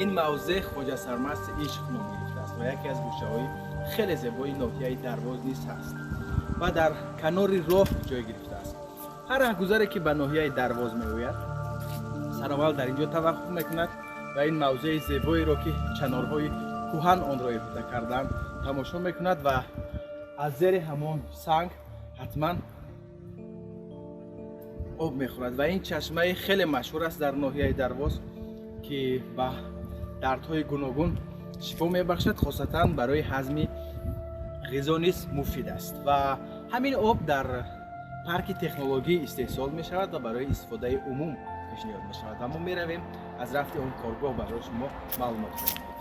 Ин мавзеъ Хоҷа Сармасти Ишқ ном гирифтааст ва яке аз гӯшаҳои хеле зебои ноҳияи Дарвоз низ ҳаст ва дар канори роҳ ҷой гирифтааст. Ҳар раҳгузаре ки ба ноҳияи Дарвоз меояд, сараввал дар ин ҷо таваққуф мекунад ва ин мавзеи зебоеро, ки чанорҳои кӯҳан онро иҳота карданд, тамошо мекунад ва аз зери ҳамон санг ҳатман об мехӯрад. Ва ин чашмаи хеле машҳур аст дар ноҳияи Дарвоз, ки ба дардҳои гуногун шифо мебахшад, хосатан барои ҳазми ғизо низ муфид аст. Ва ҳамин об дар парки технологӣ истеҳсол мешавад ва барои истифодаи умум пешниҳод мешавад. Ва мо меравем аз рафти он коргоҳ барои шумо маълумот хоҳем дод.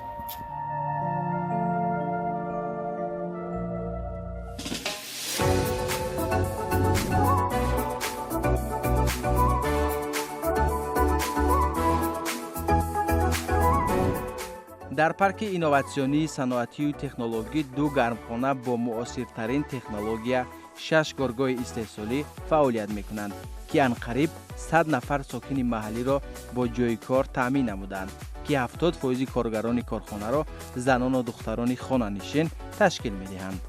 Дар парки инноватсионии саноатию технологӣ ду гармхона бо муосиртарин технология, шаш коргоҳи истеҳсолӣ фаъолият мекунанд, ки анқариб 100 нафар сокини маҳаллиро бо ҷойи кор таъмин намуданд, ки 70% коргарони корхонаро занону духтарони хонанишин ташкил медиҳанд.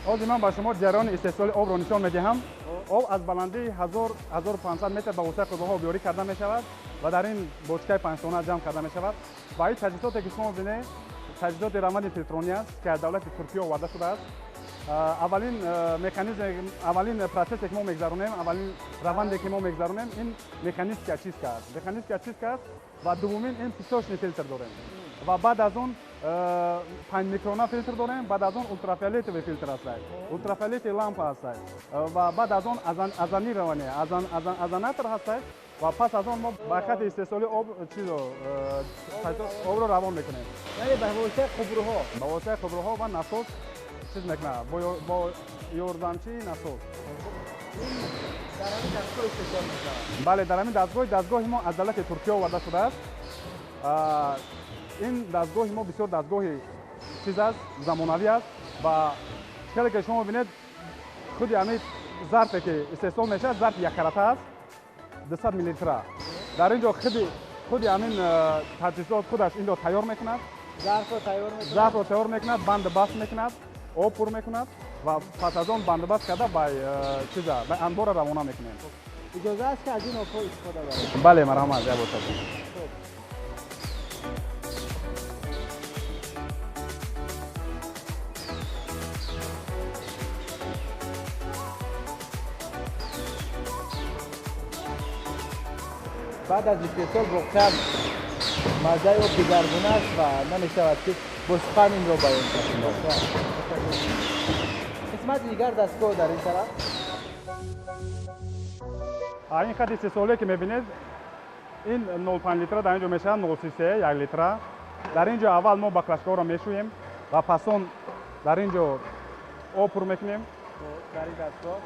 Ҳозир ман ба шумо ҷараёни истеҳсоли обро нишон медиҳам. Об аз баландии 1500 метр ба воситаи қубурҳо обёрӣ карда мешавад ва дар ин бочкаи панҷтона ҷамъ карда мешавад. Ва ин таҷҳизоте, ки шумо мебинед, таҷҳизоти раванди филтронӣ аст, ки аз давлати Туркия оварда шудааст. Аввалин механизм, аввалин процессе, ки мо мегзаронем, аввалин раванде, ки мо мегзаронем, ин механическая очистка аст. Механическая очистка аст ва дуввумин ин песочный фильтр дорем. Ва баъд аз он 5 микрона фильтр дорем, баъд аз он ультрафиолетовый фильтр аст, ультрафиолетовый лампа аст, ва баъд аз он озонирование, озонатор ҳаст, ва пас аз он мо ба хати истеҳсоли об чизо обро равон мекунем. Яъне ба воситаи қубурҳо? Ба воситаи қубурҳо ва насос чиз мекунад, бо ёрдамчии насос. Дар ҳамин дастгоҳ истеҳсол мешавад? Бале, дар ҳамин дастгоҳ. Дастгоҳи мо аз давлати Туркия оварда шудааст. Ин дастгоҳи мо бисёр дастгоҳи чиз аст, замонавӣ аст. Ва хеле ки шумо бинед, худи ҳамин зарфе, ки истеҳсол мешавад, зарфи яккарата аст, 200 миллилитра. Дар ин ҷо худи ҳамин таҷҳизот худаш инро тайёр мекунад. Зарфро тайёр мекунад. Зарфро тайёр мекунад, банду баст мекунад, об пур мекунад ва пас аз он бандубаст карда ба чиза, ба анбора равона мекунем. Иҷоза аст, ки аз ин обҳо истифода барем? Бале, марҳамат, як бошад. Баъд аз истеҳсол воқеан маззаи об дигаргуна аст ва намешавад, ки бо сухан инро баён кард. Қисмати дигар дастгоҳ дар ин тараф. Ин хати истеҳсолие, ки мебинед, ин 0,5 литра дар ин ҷо мешавад 0,33, 1 литра. Дар ин ҷо аввал мо баклажкаҳоро мешӯем ва пас он дар ин ҷо об пур мекунем.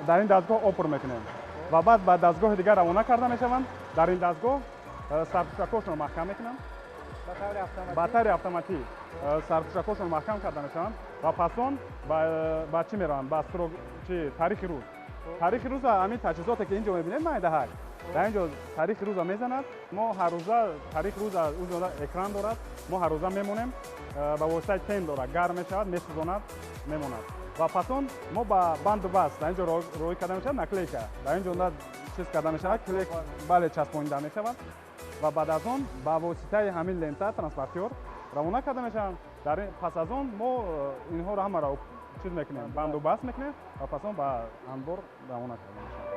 Дар ин дастгоҳ об пур мекунем ва баъд ба дастгоҳи дигар равона карда мешаванд. Дар ин дастгоҳ сарпӯшакҳошонро маҳкам мекунанд ба таври автоматӣ, сарпӯшакҳошон маҳкам карда мешаванд ва пас он ба чӣ мераванд, ба чи, таърихи рӯз. Таърихи рӯза ҳамин таҷҳизоте, ки ин ҷо мебинед, майдаҳак, дар ин ҷо таърихи рӯза мезанад. Мо ҳаррӯза таърихи рӯза уҷо экран дорад, мо ҳаррӯза мемонем, ба воситаи тен дорад, гарм мешавад, месӯзонад, мемонад. Ва пас он мо ба банду баст дар ин ҷо роҳӣ карда мешавад, наклейка дар ин ҷо чиз карда мешавад, клей, бале, часпонида мешавад ва баъд аз он ба воситаи ҳамин лента транспортёр равона карда мешаванд. Пас аз он мо инҳоро ҳамаро чиз мекунем, банду баст мекунем ва пас он ба анбор равона карда мешавад.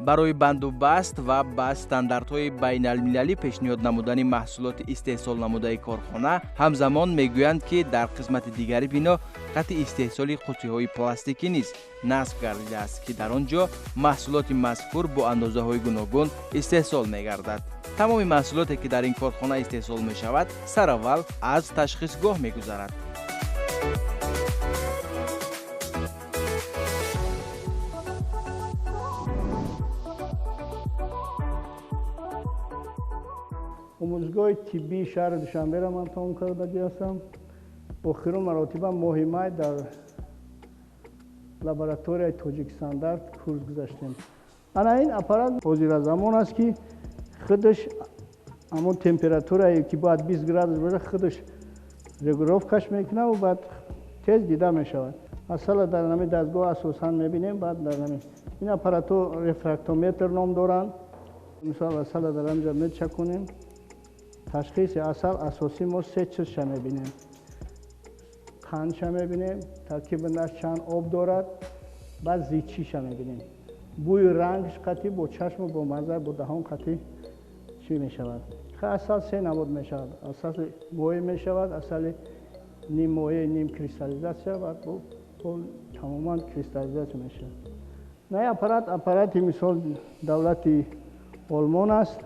Барои бандубаст ва ба стандартҳои байналмилалӣ пешниҳод намудани маҳсулоти истеҳсолнамудаи корхона, ҳамзамон мегӯянд, ки дар қисмати дигари бино хати истеҳсоли қуттиҳои пластикӣ низ насб гардидааст, ки дар он ҷо маҳсулоти мазкур бо андозаҳои гуногун истеҳсол мегардад. Тамоми маҳсулоте, ки дар ин корхона истеҳсол мешавад, сараввал аз ташхисгоҳ мегузарад. Омӯзгоҳи тиббии шаҳри Душанберо ман тамом кардагӣ ҳастам. Охирон маротиба моҳи май дар лабораторияи Тоҷикстандарт курс гузаштем. Ана ин аппарат ҳозиразамон аст, ки худаш ҳамон температурае, ки бояд 20 градус бошад, худаш регулировкаш мекунад ва баъд тез дида мешавад. Асала дар ҳамин дастгоҳ асосан мебинем, баъд дар ҳамин ин аппаратҳо рефрактометр ном доранд. Мисол асала дар ҳаминҷо мечаконем. Ташхиси асал асосӣ мо се чизша мебинем. Қандша мебинем, таркибаш чанд об дорад, баъд зичиша мебинем. Бӯи рангш қатъӣ бо чашму бо мазза бо даҳон қатъӣ чӣ мешавад. Асал се намуд мешавад. Асали моеъ мешавад, асали ним моеъ, ним кристаллизатсия ва тамоман кристаллизатсия мешавад. На аппарат аппарати мисол давлати Олмон аст.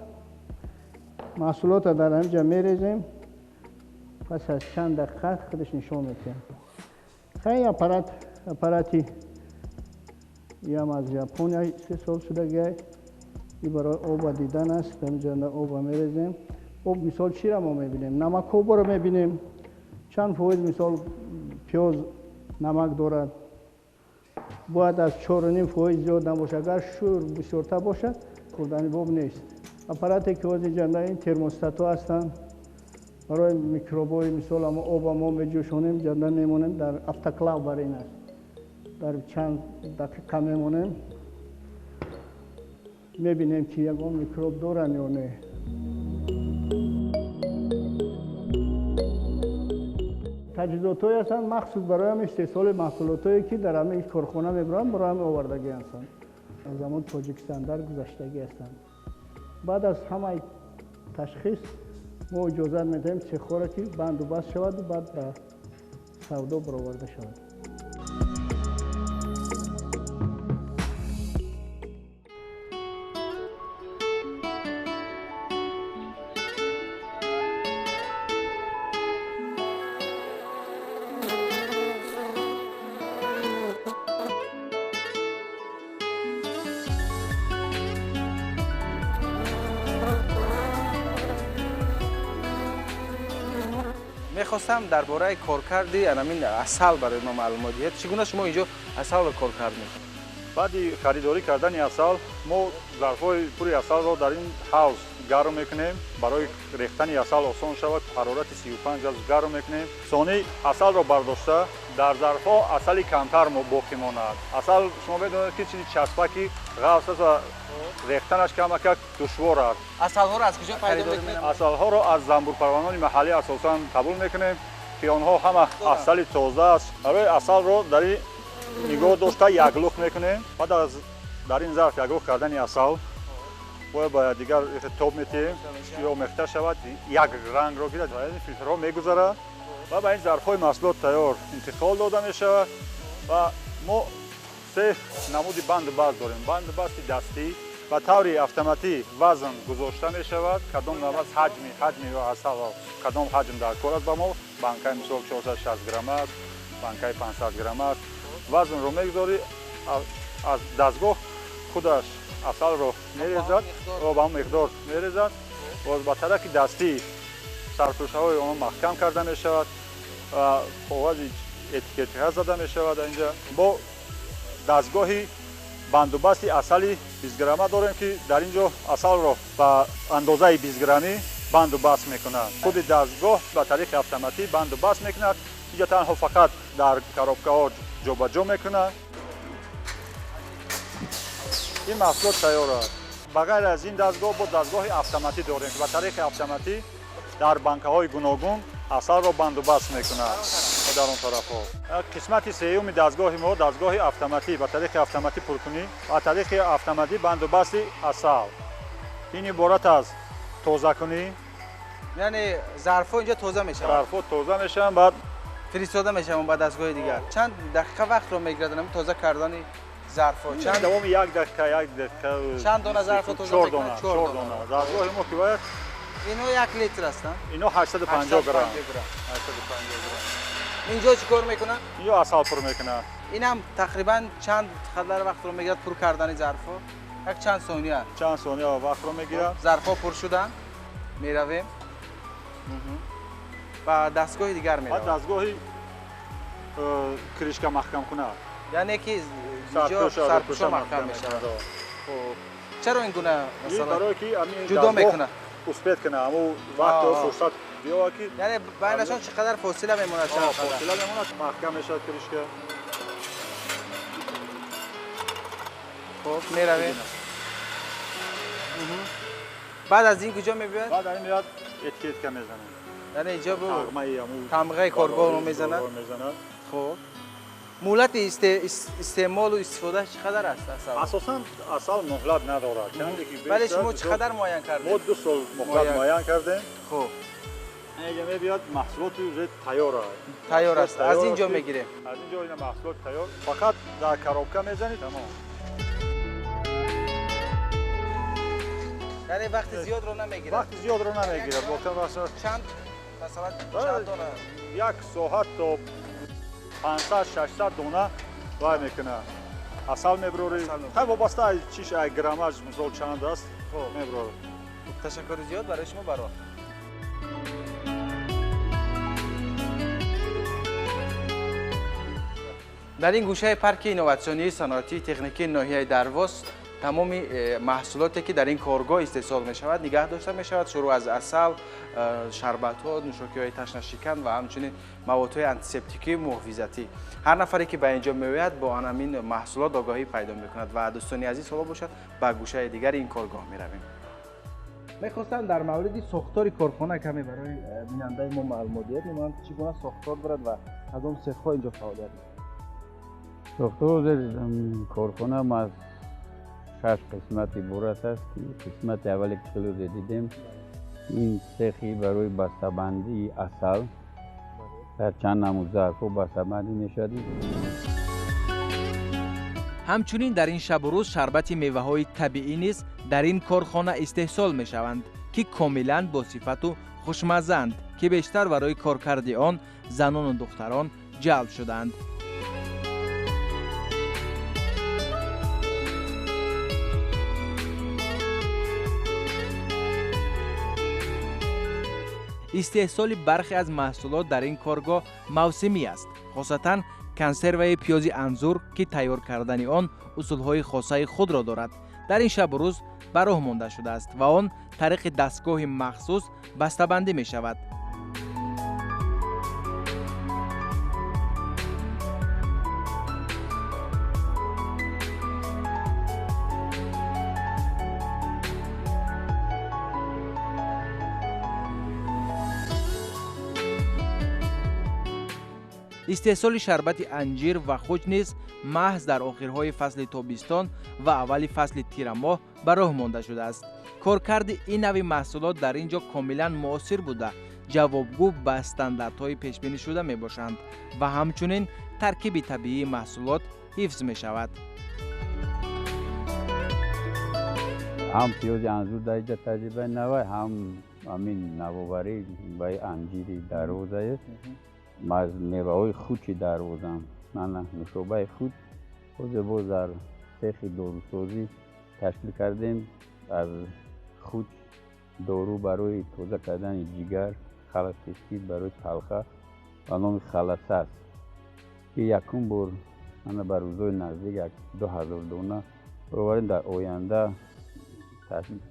Маҳсулотро дар ҳаминҷа мерезем, пас аз чанд дақиқа худаш нишон медиҳад. Хай аппарат аппарати ям аз Япония истеҳсол шудагиай. И барои оба дидан аст. Ҳаминҷа оба мерезем. Об мисол чиро мо мебинем? Намакобро мебинем. Чанд фоиз мисол пиёз намак дорад. Бояд аз 4,5% зиёд набошад. Агар шӯр бисёртар бошад, хӯрдани боб нест. Аппарате ки ҳозир ҷанда ин термостатҳо ҳастанд. Барои микробҳои мисол ама оба мо меҷӯшонем, ҷанда мемонем, дар автоклав бар ин аст. Дар чанд дақиқа мемонем, мебинем, ки ягон микроб доранд ё не. Таҷҳизотҳое ҳастанд махсус барои ҳамин истеҳсоли маҳсулотҳое, ки дар ҳамин корхона мебаранд, барои ҳамин овардагӣ ҳастанд. Аз замон Тоҷикстандарт гузаштагӣ ҳастанд. Баъд аз ҳамаи ташхис мо иҷозат медиҳем цехҳоро, ки банду баст шаваду баъд ба савдо бароварда шавад. Мехостам дар бораи коркарди ҳамин асал барои мо маълумот диҳед. Чӣ гуна шумо инҷо асалро коркард мекунед? Баъди харидорӣ кардани асал мо зарфҳои пури асалро дар ин ҳавз гарм мекунем. Барои рехтани асал осон шавад, ҳарорати 35 градус гарм мекунем. Сонӣ асалро бардошта дар зарфҳо асали камтар боқӣ монад. Асал шумо медонед, ки чизи часпаки ғафс аст ва рехтанаш камакак душвор аст. Асалҳоро аз куҷо пайдо мекунед? Асалҳоро аз занбурпарванони маҳаллӣ асосан қабул мекунем, ки онҳо ҳама асали тоза аст. Барои асалро дар ин нигоҳ дошта яклух мекунем. Баъд аз дар ин зарф яклух кардани асал бояд ба дигар тоб метиҳем, ки омехта шавад, як рангро гирад ва ин филтрҳо мегузарад ва ба ин зарфҳои маҳсулот тайёр интиқол дода мешавад. Ва мо се намуди банду баст дорем. Банду басти дастӣ ба таври автоматӣ вазн гузошта мешавад. Кадом наваз ҳаҷми асал кадом ҳаҷм дар кор аст ба мо. Банкаи мисол 460 грамм аст, банкаи 500 грамм аст. Вазнро мегузорӣ, аз дастгоҳ худаш асалро мерезад ва ба он миқдор мерезад. Боз ба тарафи дастӣ сарпӯшаҳои он маҳкам карда мешавад ва коғази этикетҳо зада мешавад. Инҷа бо дастгоҳи бандубасти асали 20 грамма дорем, ки дар ин ҷо асалро ба андозаи 20 граммӣ бандубаст мекунад. Худи дастгоҳ ба тариқи автоматӣ бандубаст мекунад. Инҷа танҳо фақат дар коробкаҳо ҷобаҷо мекунад. Ин маҳсулот тайёр аст. Ба ғайр аз ин дастгоҳ бо дастгоҳи автоматӣ дорем, ки ба тариқи автоматӣ дар банкаҳои гуногун асалро бандубаст мекунад дар он тарафҳо. Қисмати сеюми дастгоҳи мо дастгоҳи автоматӣ ба тариқи автоматӣ пуркунӣ, ба тариқи автоматӣ бандубасти асал. Ин иборат аз тозакунӣ, яъне зарфҳо инҷо тоза мешаванд. Зарфҳо тоза мешаванд, баъд фиристода мешаванд ба дастгоҳи дигар. Чанд дақиқа вақтро мегирад ҳамин тоза кардани зарфҳо? Чанд давоми як дақиқа, як дақиқа. Чанд дона зарфҳо тоза мекунад? 4 дона. Дастгоҳи мо ки бояд ино 1 литр ҳастанд? Ино 850 грамм. 850 грамм. Инҷо чӣ кор мекунад? Инҷо асал пур мекунад. Инам тақрибан чанд қадар вақтро мегирад пур кардани зарфҳо? Як чанд сония. Чанд сония вақтро мегирад. Зарфҳо пур шуданд. Меравем. Ба дастгоҳи дигар меравад. Ба дастгоҳи крышка маҳкамкунад. Яъне ки сарпӯшо маҳкам мешавад. Хуб. Чаро ин гуна масалан? Барое ки ҷудо мекунад. Успеть кунад, ҳамун вақт фурсат биёвад ки яъне байнашон чӣ қадар фосила мемонад? Фосила мемонад, маҳкам мешавад крышка. Хуб, меравем. Баъд аз ин куҷо мебиёяд? Баъд аз ин меояд этикетка мезанад. Яъне инҷо тамғаи коргоҳро мезанад. Хуб. Муҳлати истеъмолу истифодааш чӣ қадар аст асал? Асосан асал муҳлат надорад. Вале шумо чӣ қадар муайян кардед? Мо 2 сол муҳлат муайян кардем. Хуб. Инҷа мебиёд маҳсулоти уже тайёр аст. Тайёр аст. Аз ин ҷо мегирем. Аз ин ҷо ина маҳсулот тайёр. Фақат дар коробка мезанед, тамом. Яъне вақти зиёдро намегирад. Вақти зиёдро намегирад. Чанд масалан чанд дона? Як соат то 500-600 дона вай мекунад. Асал меброрӣ. Хай вобаста аз чиш, аз граммаж мисол чанд аст, меброрад. Ташаккури зиёд барои шумо барор. Дар ин гӯшаи парки инноватсионии саноатии техникии ноҳияи Дарвоз тамоми маҳсулоте ки дар ин коргоҳ истеҳсол мешавад нигаҳ дошта мешавад, шурӯъ аз асал, шарбатҳо, нӯшокиҳои ташнашикан ва ҳамчунин маводҳои антисептикию муҳофизатӣ. Ҳар нафаре ки ба ин ҷо меояд бо ҳамин маҳсулот огоҳӣ пайдо мекунад ва дӯстони азиз, ҳоло бошад ба гӯшаи дигари ин коргоҳ меравем. Мехостам дар мавриди сохтори корхона каме барои бинандаи мо маълумот диҳед. Мемонам чӣ гуна сохтор дорад ва кадом цехҳо инҷо фаъолият мекунанд? Сохтори корхона аз 6 қисмат иборат аст ки қисмати аввале ки хеле дидем ин цехи барои бастабандии асал дар чанд намуд зарфҳо бастабандӣ мешавад. Ҳамчунин дар ин шабу рӯз шарбати меваҳои табиӣ низ дар ин корхона истеҳсол мешаванд ки комилан босифату хушмаззаанд ки бештар барои коркарди он занону духтарон ҷалб шудаанд. Истеҳсоли бархе аз маҳсулот дар ин коргоҳ мавсимӣ аст, хосатан консерваи пиёзи анзур ки тайёр кардани он усулҳои хосаи худро дорад. Дар ин шабу рӯз ба роҳ монда шудааст ва он тариқи дастгоҳи махсус бастабандӣ мешавад. Истеҳсоли шарбати анҷир ва хуч низ маҳз дар охирҳои фасли тобистон ва аввали фасли тирамоҳ ба роҳ монда шудааст. Коркарди ин нави маҳсулот дар ин ҷо комилан муосир буда, ҷавобгӯ ба стандартҳои пешбинишуда мебошанд ва ҳамчунин таркиби табиии маҳсулот ҳифз мешавад. Ҳам пиёзи анзур дар инҷа таҷрибаи навай, ҳам ҳамин навоварӣ баи анҷири Дарвозае. Аз меваҳои хучи Дарвозам, мана нӯшобаи хуч ҳозир боз дар цехи дорусозӣ ташкил кардем. Аз хуч дору барои тоза кардани ҷигар, халасцистит барои талха ба номи халасас ки якум бор мана ба рӯзҳои наздик 2000 дона бароварем. Дар оянда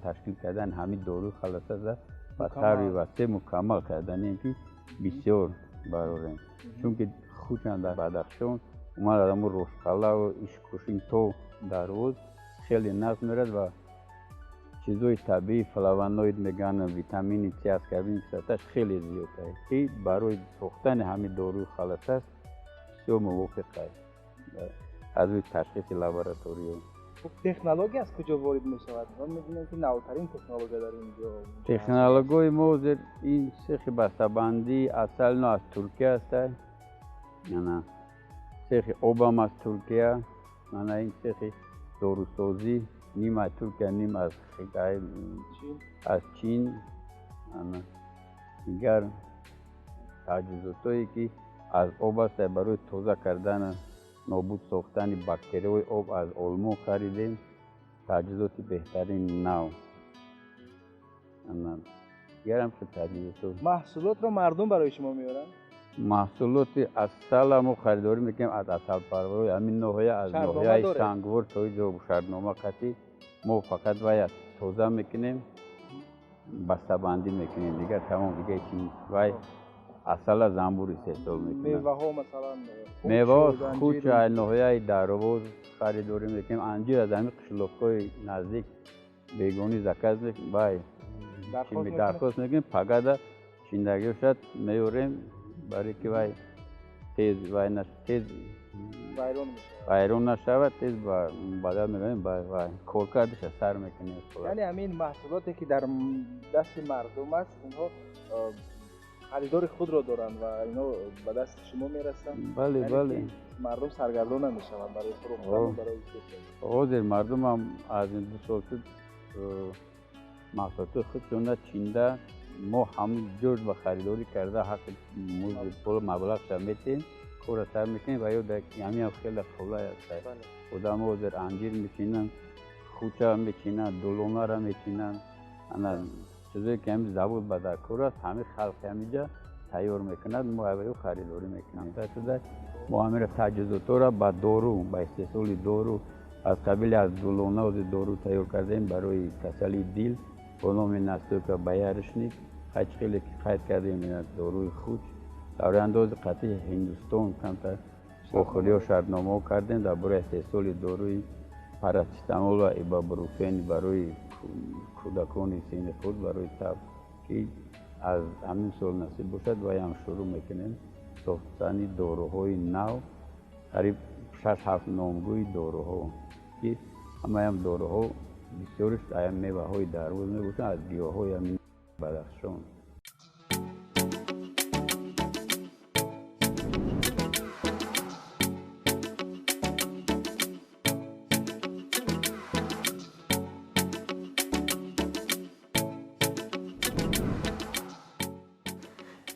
ташкил кардани ҳамин доруи халасаса ба таври васеъ мукаммал карданем ки бисёр барорем, чунки хучан дар Бадахшон омад аз ҳамун Рошқалаву Ишкошин то Дарвоз хеле нағз мерад ва чизҳои табиӣ, флавоноид мегӯянд, витамини С, аскорбин кислоташ хеле зиёд аст ки барои сохтани ҳамин доруи халасас бисёр мувофиқ аст аз рӯи ташхиси лабораториё. Технология аз куҷо ворид мешавад? Мо мебинем ки навтарин технология дар ин ҷо. Технологияи мо ҳозир ин цехи бастабандии асал но аз Туркия аст, ана цехи обам аз Туркия, ана ин цехи дорусозӣ ним аз Туркия, ним аз Хитай, аз Чин. Ана дигар таҷҳизотое ки аз об аст барои тоза кардан, нобуд сохтани бактерияҳои об аз Олмон харидем. Таҷҳизоти беҳтарин нав. Дигар ҳам хел таҷҳизотҳо. Маҳсулотро мардум барои шумо меоранд? Маҳсулоти асала мо харидорӣ мекунем аз асалпарварҳои ҳамин ноҳия, аз ноҳияи Сангвор то ҷо шартнома қатъӣ. Мо фақат вай тоза мекунем, бастабандӣ мекунем, дигар тамом, дигар ҳеч нест. Вай асала занбур истеҳсол мекунад. Меваҳо масалан? Меваҳо хуч аз ноҳияи Дарвоз харидорӣ мекунем, анҷир аз ҳамин қишлоқҳои наздик бегонӣ заказ мекунем, вай дархост мекунем, пагада чиндагӣ бошад меорем, барои ки вай тез вай тез вайрон нашавад, тез бадал мебарем, вай коркардиша сар мекунем. Яъне ҳамин маҳсулоте ки дар дасти мардум аст, инҳо харидори худро доранд ва инҳо ба дасти шумо мерасанд? Бале, бале. Мардум саргардон намешаванд барои фурӯхтан, барои истеҳсол? Ҳозир мардумам аз ин 2 сол шуд маҳсулоти худшонро чинда, мо ҳамин ҷош ба харидорӣ карда ҳаққи музди пул маблағша метиҳем, корро сар мекунем ва ё ҳамин хеле қулай аст. Одамо ҳозир анҷир мечинанд, хуча мечинанд, дулонаро мечинанд, ана чизое ки ҳамин завод ба дар кор аст, ҳамин халқи ҳаминҷа тайёр мекунад, мо аввал харидорӣ мекунем. Мо ҳаминро таҷҳизотҳоро ба дору, ба истеҳсоли дору, аз қабили аз дулона ҳозир дору тайёр кардаем барои касалии дил бо номи настойка боярышник, ҳеҷ хеле ки қайд кардем доруи хуч. Дар андози қатъи Ҳиндустон камтар бо худиҳо шартномаҳо кардем дар бораи истеҳсоли доруи парацетамол ва ибубруфен барои кӯдакони синни худ, барои таб, ки аз ҳамин сол насиб бошад ваям шурӯъ мекунем сохтани доруҳои нав, қариб 6-7 номгӯи доруҳо, ки ҳамаям доруҳо бисёриш меваҳои Дарвоз мебошанд, аз гиёҳҳои ҳамин Бадахшон.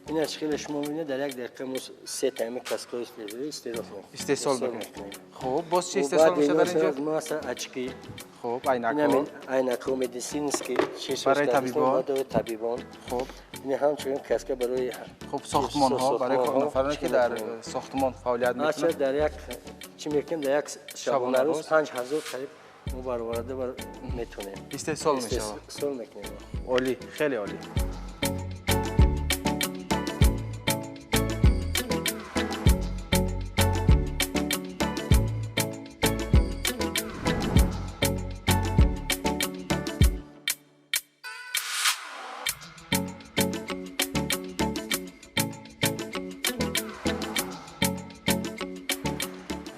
Ин аз хеле шумо мебинед, дар як дақиқа мо се тайми каскҳои истеҳсол мекунем. Хуб, боз чӣ истеҳсол мешавад дар инҷо? Масалан очки. Хуб, айнакҳо. Айнакҳо медицинский, барои табибон. Барои табибон. Хуб. Ин ҳамчунин каска барои хуб сохтмонҳо, барои нафароне ки дар сохтмон фаъолият мекунанд. Дар як чӣ мекунем, дар як шабонарӯз 5000 қариб мо бароварда метавонем. Истеҳсол мешавад. Истеҳсол мекунем. Олӣ, хеле олӣ.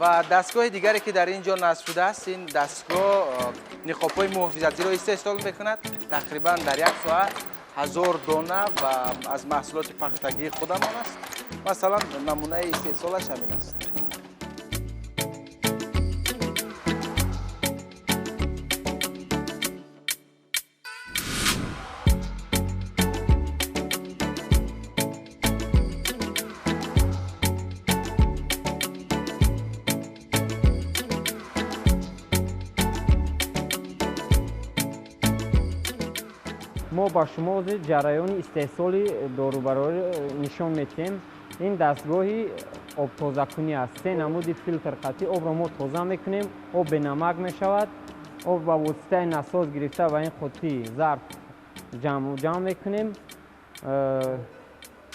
Ва дастгоҳи дигаре ки дар ин ҷо насб шудааст, ин дастгоҳ ниқобҳои муҳофизатиро истеҳсол мекунад. Тақрибан дар як соат 1000 дона ва аз маҳсулоти пахтагии худамон аст. Масалан, намунаи истеҳсолаш ҳамин аст. Мо ба шумо ҳозир ҷараёни истеҳсоли дорубарорӣ нишон медиҳем. Ин дастгоҳи обтозакунӣ аст. 3 намуди филтр қатъи обро мо тоза мекунем, об бенамак мешавад, об ба воситаи насос гирифта ва ин қуттии зарф ҷамъ мекунем.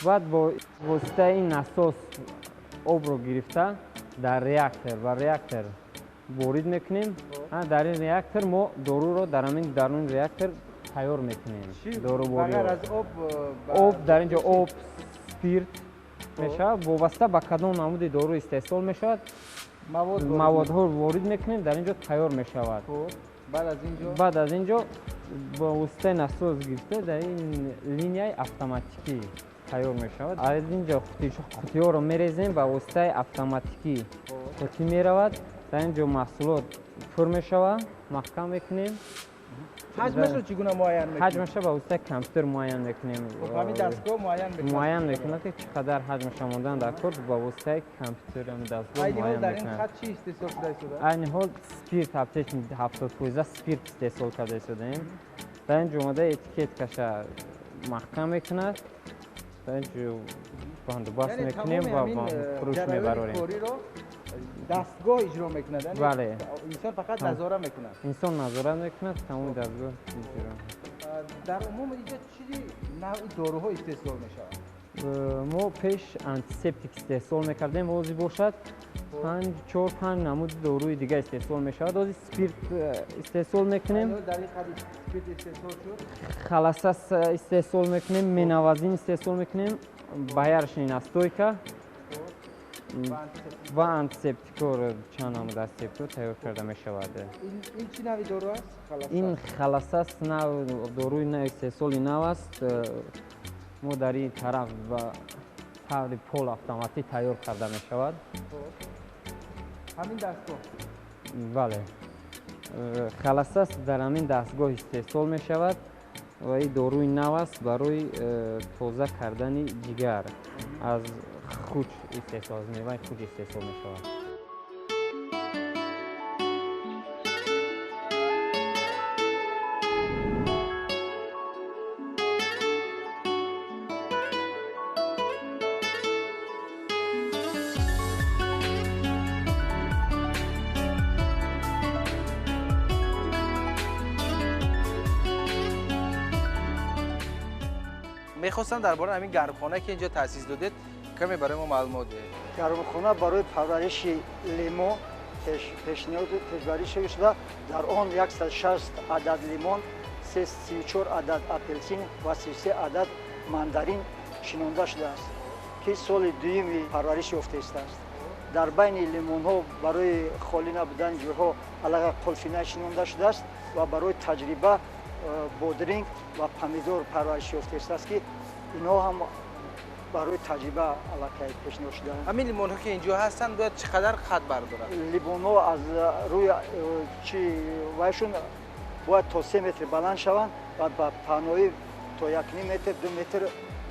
Баъд бо воситаи ин насос обро гирифта дар реактор ва реактор ворид мекунем. Дар ин реактор мо доруро дар ҳамин даруни реактор тайёр мекунем. Об дар ин ҷо об, спирт мешавад, вобаста ба кадом намуди дору истеҳсол мешавад, маводҳо ворид мекунем, дар ин ҷо тайёр мешавад. Баъд аз ин ҷо бо воситаи насос гирифта дар ин линияи автоматикӣ тайёр мешавад. Аз ин ҷо қуттиҳоро мерезем, ба воситаи автоматикӣ қуттӣ меравад, дар ин ҷо маҳсулот пур мешавад, маҳкам мекунем. Ҳаҷмашро чӣ гуна муайян мекунед? Ҳаҷмашро ба воситаи компютер муайян мекунем. Ҳамин дастгоҳ муайян мекунад? Муайян мекунад ки чӣ қадар ҳаҷмаша мондан дар кор, ба воситаи компютер ҳамин дастгоҳ муайян мекунад. Айни ҳол дар ин хат чӣ истеҳсол шуда истодааст? Айни ҳол спирт, 70% спирт истеҳсол карда истодаем. Дар ин ҷо омада этикеткаша маҳкам мекунад. Дар инҷо бандубаст мекунем ва фурӯш мебарорем. Дастгоҳ иҷро мекунад, бале. Инсон фақат назора мекунад. Инсон назора мекунад, тамоми дастгоҳ иҷро. Дар умум инҷо чизи навъи доруҳо истеҳсол мешавад? Мо пеш антисептик истеҳсол мекардем, ҳозир бошад 4-5 намуди доруи дига истеҳсол мешавад. Ҳозир спирт истеҳсол мекунем, халасас истеҳсол мекунем, менавазин истеҳсол мекунем, боярышни настойка ва антисептикҳоро чанд намуд антисептикҳо тайёр карда мешавад. Ин чӣ навъи дору аст? Ин халасас доруи истеҳсоли нав аст. Мо дар ин тараф ба таври полуавтоматӣ тайёр карда мешавад. Ҳамин дастгоҳ? Бале. Халасас дар ҳамин дастгоҳ истеҳсол мешавад ва ин доруи нав аст барои тоза кардани ҷигар. Аз хуч истеҳсол, аз меваи хуч истеҳсол мешавад. Мехостам дар бораи ҳамин гармхона ки инҷо таъсис додед каме барои мо маълумот диҳед. Гармхона барои парвариши лимо пешбарӣ шуда, дар он 160 адад лимон, 34 адад апелсин ва 33 адад мандарин шинонда шудааст, ки соли дуюми парвариш ёфтааст. Дар байни лимонҳо барои холӣ набудани ҷойҳо аллакай қулфина шинонда шудааст ва барои таҷриба бодринг ва помидор парвариш ёфтааст, ки инҳо ҳам барои таҷриба аллакай пешниҳод шудаанд. Ҳамин лимонҳо ки инҷо ҳастанд бояд чӣ қадар қад бардоранд? Лимонҳо аз рӯи чи вайшон бояд то 3 метр баланд шаванд ва ба паҳноӣ то 1,5 метр, 2 метр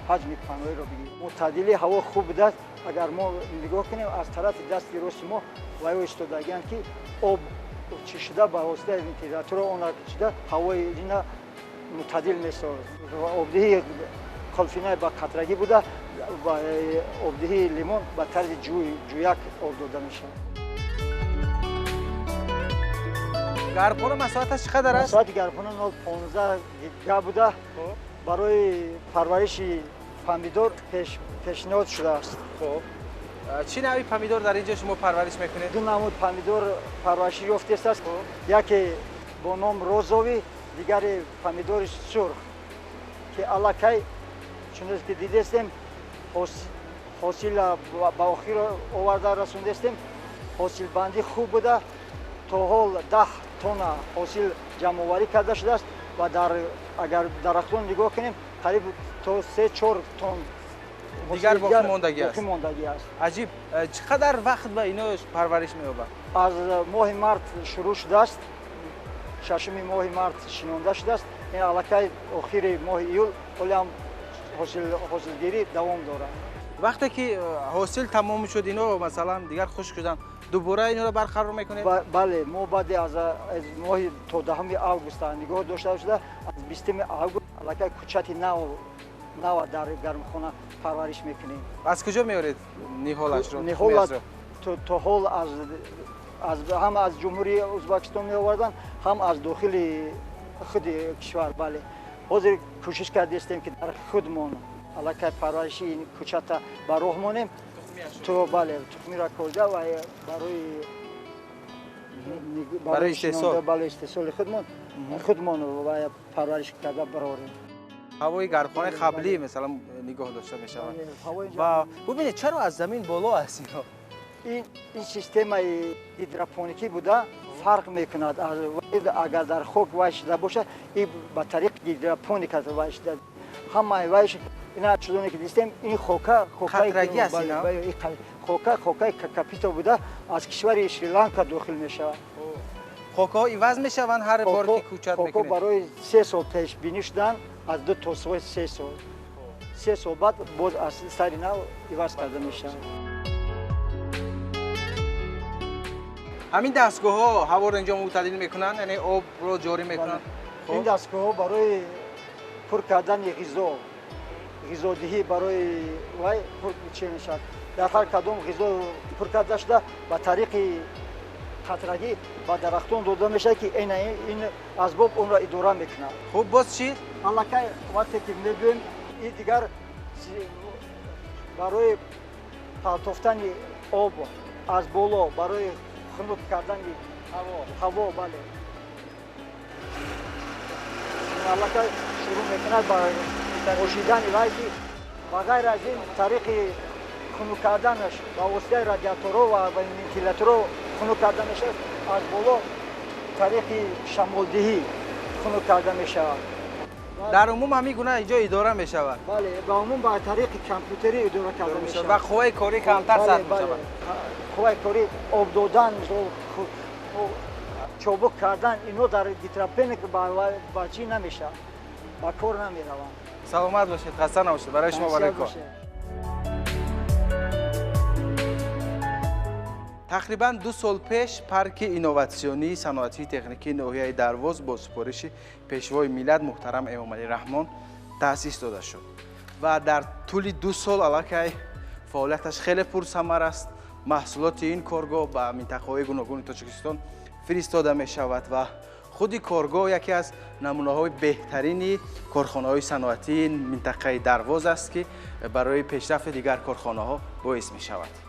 ҳаҷми паҳноиро бигиранд. Мӯътадили ҳаво хуб будааст. Агар мо нигоҳ кунем аз тарафи дасти рости мо вайҳо истодагианд, ки об чишида ба воситаи вентилятора онро кашида ҳавои ина мӯътадил месозад. Обдиҳии қулфина ба қатрагӣ буда ва обдиҳии лимон ба тарзи ҷӯяк об дода мешавад. Гармхона масоҳаташ чӣ қадар аст? Масоҳати гармхона 0,15 га буда, барои парвариши помидор пешниҳод шудааст. Хуб, чӣ навъи помидор дар инҷо шумо парвариш мекунед? Ду намуд помидор парвариш ёфтааст. Яке бо ном розовӣ, дигаре помидори сурх, ки аллакай чунон ки дидестем ҳосила ба охир оварда расондестем. Ҳосилбандӣ хуб буда, то ҳол 10 тонна ҳосил ҷамъоварӣ карда шудааст ва агар дарахтон нигоҳ кунем қариб то 3-4 тонн дигар боқӣ мондагӣ аст. Аҷиб! Чӣ қадар вақт ба ино парвариш меёбад? Аз моҳи март шурӯъ шудааст, 6 моҳи март шинонда шудааст. Ин аллакай охири моҳи июл ҳолиам ҳосилгирӣ давом дорад. Вақте ки ҳосил тамом шуд, ино масалан дигар хушк шуданд, дубора инро барқарор мекунед? Бале, мо баъди аз моҳи то 10 август нигоҳ дошта шуда, аз 20 август аллакай кӯчати нава дар гармхона парвариш мекунем. Аз куҷо меоред ниҳолашро? Ниҳола то ҳол ҳам аз Ҷумҳурии Ӯзбекистон меоварданд, ҳам аз дохили худи кишвар. Бале, ҳозир кӯшиш кардастем, ки дар худмон аллакай парвариши ин кӯчата ба роҳ монем. То бале, тухмиро корда ва барои истеҳсоли худмон ва парвариш карда барорем. Ҳавои гармхонаи қаблӣ масалан нигоҳ дошта мешавад. Ва бубинед, чаро аз замин боло аст ино? Ин системаи гидропоникӣ буда фарқ мекунад. Агар дар хок вай шуда бошад, ин ба тариқи гидропоника вай шуда. Ҳамаи вайш ина чизоне ки дидем, ин хока хокаи какапито буда, аз кишвари Шри-Ланка дохил мешавад. Хокаҳо иваз мешаванд ҳар бор ки кӯчат мекунед? Хоко барои 3 сол пешбинӣ шуданд, аз 2 то 3 сол. 3 сол баъд боз аз сари нав иваз карда мешаванд. Ҳамин дастгоҳҳо ҳаворо инҷо мӯътадил мекунанд, яъне обро ҷорӣ мекунанд? Ин дастгоҳҳо барои пур кардани ғизо, ғизодиҳӣ барои вай пур чӣ мешавад. Дар ҳар кадом ғизо пур карда шуда ба тариқи қатрагӣ ба дарахтон дода мешавад, ки ин асбоб онро идора мекунад. Хуб, боз чӣ? Аллакай вақте ки мебинем, ин дигар барои партофтани об аз боло, барои хунук кардани ҳаво, бале, аллакай шурӯъ мекунад ба ошидани вай, ки ба ғайр аз ин тариқи хунук карданаш ба воситаи радиаторҳо ва вентиляторҳо хунук карда мешавад, аз боло тариқи шамолдиҳӣ хунук карда мешавад. Дар умум ҳамин гуна инҷо идора мешавад? Бале, ба умум ба тариқи компютерӣ идора карда мешавад ва қувваи корӣ камтар сарф мешавад. Қувваи корӣ, об додан, чобук кардан, ино дар гидропоник ба чӣ намешавад, ба кор намераванд. Саломат бошед, хаста набошед, барои шумо барои кор. Тақрибан 2 сол пеш парки инноватсионии саноатии техникии ноҳияи Дарвоз бо супориши пешвои миллат муҳтарам Эмомалӣ Раҳмон таъсис дода шуд ва дар тӯли 2 сол аллакай фаъолияташ хеле пурсамар аст. Маҳсулоти ин коргоҳ ба минтақаҳои гуногуни Тоҷикистон фиристода мешавад ва худи коргоҳ яке аз намунаҳои беҳтарини корхонаҳои саноатии минтақаи Дарвоз аст, ки барои пешрафти дигар корхонаҳо боис мешавад.